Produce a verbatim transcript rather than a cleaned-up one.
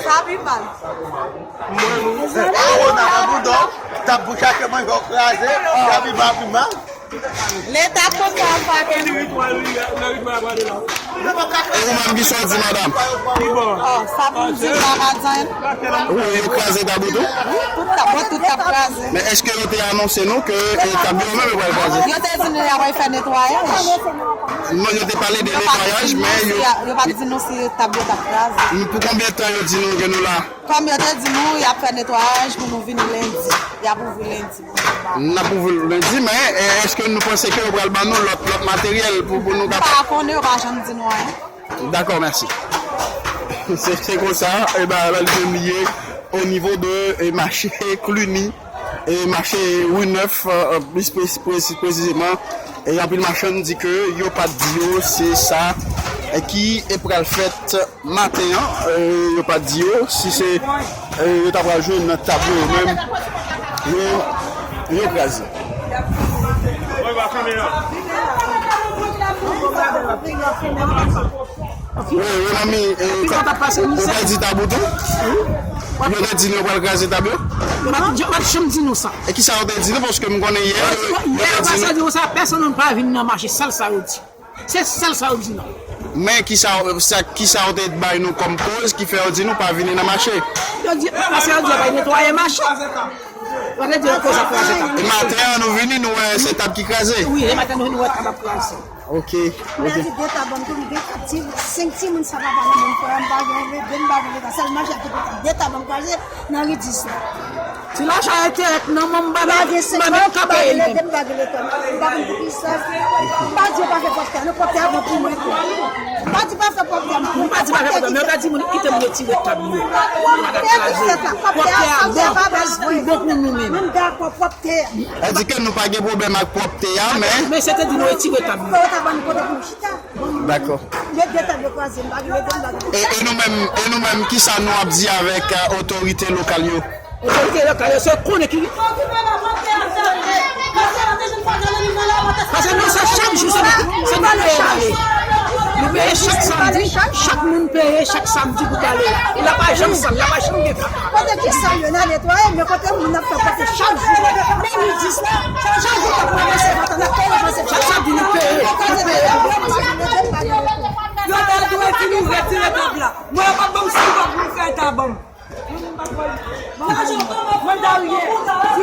Sa pi mal. Kowona nan boudon, t ap pou chache manje w kraze, sa pi mal, pi mal. Leta konn sa ap fè. E ou menm ki sòti, madanm? Oh, sa pou di pa ka di anyen. Wi, yo kraze tab ou tou? Tout tab, bon, tout tab kraze. Men èske yo te anonse nou ke, eh, tab yo menm yo pral kraze? Yo te di nou y ap fè netwayaj. Non, yo te pale de netwayaj, men yo, yo pa t di nou si tab yo t ap kraze. Pou konbyen tan yo di nou ke nou la? Kòm yo te di nou, y ap fè netwayaj pou nou vini lendi. Y ap ouvri lendi pou nou ba. N ap ouvri lendi, men, eh, èske nou panse ke yo pral ban nou lòt, lòt materyèl pou, pou nou kapab? M pa konnen, yo pa janm di nou anyen. Dakò, mèsi. Se, se konsa, e bagay la li menm ye o nivo de, e, mache Cluny, e mache Rue Neuf, e, plis presi-, presi-, presizeman, e anpil machann di ke yo pa t di yo se sa, e, ki, e, pral fèt maten an, e, yo pa t di yo si se, e, yo ta pral jwenn nan tab yo menm, yo, yo kraze. Wi, wi, manmi, e, ou pèdi tab ou tou? Yo te di nou yo pral kraze tab yo? Yo pa t, yo pa t janm di nou sa. E kisa yo te di nou? Paske m konnen yè, yo, yo te di nou sa, pèsonn pa vin nan mache, sèl sa yo di. Se sèl sa yo di nou. Men kisa, sa, kisa yo te bay nou kòm koz ki fè yo di nou pa vini nan mache? Yo di, paske yo di yo pral netwaye mache. Yo te di yo koz ap kraze tab. E maten an nou vini, nou wè se tab ki kraze? Wi, e maten nou vini, nou wè tab ap kraze. Ok, ok. Mwen di de tab an tou, m gen kat ti, senk timoun sa papa nan men m, frè m pa gen, de m pa gen leta, sèl mache ki pou tab, de tab an kraze nan ri dis la. Ti lajan enterè nan men m, m pa menm ka peye li menm. M pa di yo pa fè pwòpte a, non, pwòpte a bon pou mwen tou. M pa di pa fè pwòpte a, m pa di pa fè pwòpte a, men yo ka di moun kite moun retire tab yo. Pwòpte a bon, li bon pou nou menm. Mwen m dakò, pwòpte a. Sa di ke nou pa gen pwoblèm ak pwòpte a, men. Men se te di nou retire tab yo. Fò yo ta ban nou kote pou nou chita. Dakò. Met de tab yo kraze, m pa gen, met de m pa gen. E, e nou menm, e nou menm, kisa nou ap di avèk, e, otorite lokal yo? Otorite lokal yo, se konnen ki. Paske nou se chak jou, se nou, se nou peye l ale. Nou peye chak samdi, chak moun peye chak samdi pou pale. Li pa janm sal, li pa janm gen kaka. Kote ki sal yo nan netwaye, men kote moun ap fè kote chak jou. Men nou di sa.